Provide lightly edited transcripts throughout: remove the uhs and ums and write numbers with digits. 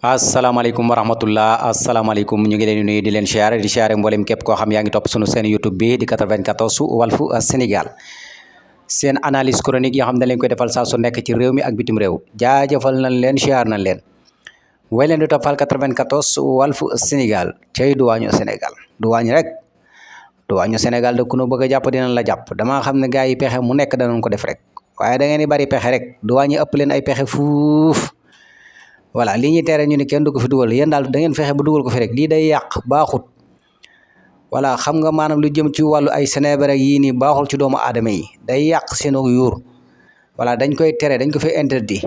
asalaamaaleykum wa rahmatullah asalaamaaleykum ñu ngi leen di nuyu di leen siyaare mboolem képp koo xam yaa ngi topp sunu seen YouTube bi di 94 Walfu Sénégal seen analyse chronique yoo xam ne dañ leen koy defal saa su nekk ci réew mi ak bitim réew jaajëfal nañ leen siyaar nañ leen way leen di toppal 94 Walfu Sénégal cay duwaañu Sénégal duwaañ rek duwaañu Sénégal de ku nu bëgg a jàpp dinañ la jàpp damaa xam ne gars yi pexe mu nekk danañ ko def rek waaye da ngeen di bari pexe rek duwaañ yi ëpp leen ay pexe fuuf voilà li ñuy tere ñu ni kenn du ko fi dugal yéen daal da ngeen fexe ba dugal ko fi rek lii day yàq baaxut voilà xam nga maanaam lu jëm ci wàllu ay Sénégal yii nii baaxul ci doomu aadama yi day yàq seen yuur voilà dañ koy tere dañ ko fi interdit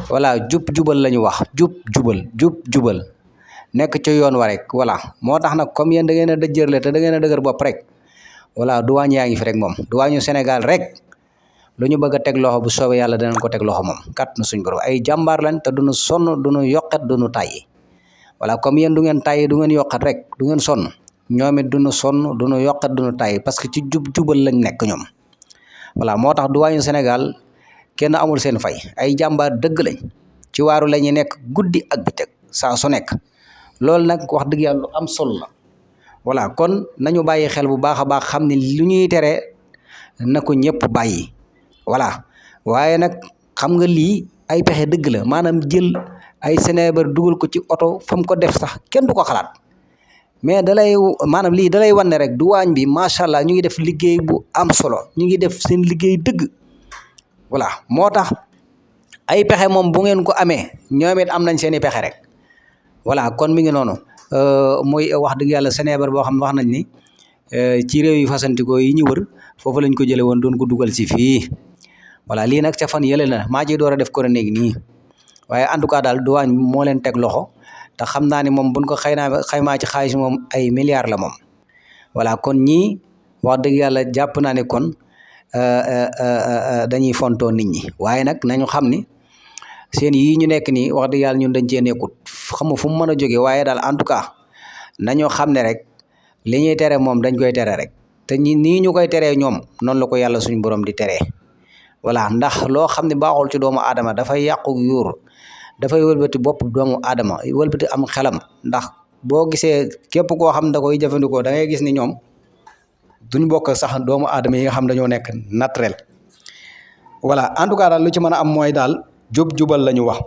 voilà jubal la ñu wax jubal nekk ci yoon wa rek voilà moo tax nag comme yéen da ngeen a dëjërle te da ngeen a dëgër bopp rek voilà duwaañ yaa ngi fi rek moom duwaañu Sénégal rek lu ñu bëgg a teg loxo bu soobee yàlla danañ ko teg loxo moom kat na suñ borom ay jàmbaar lañ te duñu sonn duñu yokkat duñu tàyyi voilà comme yéen du ngeen tàyyi du ngeen yokkat rek du ngeen sonn ñoom it duñu sonn duñu yokkat duñu tàyyi parce que ci jubal lañ nekk ñoom voilà moo tax duwaañu Sénégal kenn amul seen fay ay jàmbaar dëgg lañ ci waaru la ñuy nekk guddi ak bëccëg saa su nekk loolu nag wax dëgg yàlla lu am solo la voilà kon nañu bàyyi xel bu baax a baax xam ne lu ñuy tere na ko ñëpp bàyyi voilà waaye nag xam nga lii ay pexe dëgg la maanaam jël ay Sénégal dugal ko ci oto fa mu ko def sax kenn du ko xalaat mais maanaam lii dalay wan ne rek duwaañ bi macha allah ñu ngi def liggéey bu am solo ñu ngi def seen liggéey dëgg voilà moo tax ay pexe moom bu ngeen ko amee ñoom it am nañ seen i pexe rek voilà kon mi ngi noonu muy wax dëgg yàlla Sénégal boo xam ne wax nañ ni ci réew yi fasantikoo yi ñu wër foofu lañ ko jëlee woon doon ko dugal si fii. voilà lii nag ca fan yële na maa ji door a def chronique nii waaye en tout cas daal duwaañ moo leen teg loxo te xam naa ne moom buñ ko xaymaa ci xaalis moom ay milliards la moom voilà kon ñii wax dëgg yàlla jàpp naa ne kon dañuy fontoo nit ñi waaye nag nañu xam ni seen yii ñu nekk nii wax dëgg yàlla ñun dañ cee nekkut xam nga fu mu mën a jógee waaye daal en tout cas nañoo xam ne rek li ñuy tere moom dañ koy tere rek te nii ñu koy teree ñoom noonu la ko yàlla suñu borom di teree voilà ndax loo xam ne baaxul ci doomu aadama dafay yàqu yuur dafay wëlbati bopp doomu aadama wëlbati am xelam ndax boo gisee képp koo xam da koy jëfandikoo da ngay gis ni ñoom duñ bokk sax doomu aadama yi nga xam dañoo nekk naturel voilà en tout cas daal lu ci mën a am mooy daal jubal la ñu wax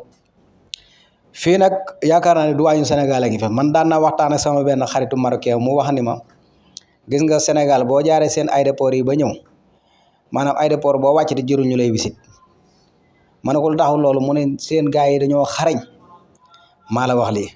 fii nag yaakaar naa ne duwaañu Sénégal a ngi fa man daan naa waxtaan ak sama benn xaritu marocain mu wax ni ma gis nga Sénégal boo jaaree seen aéroport yi ba ñëw maanaam aéroport boo wàcc di jërul ñu lay wisit ma ne ko lu taxul loolu mu ne seen gars yi dañoo xarañ maa la wax lii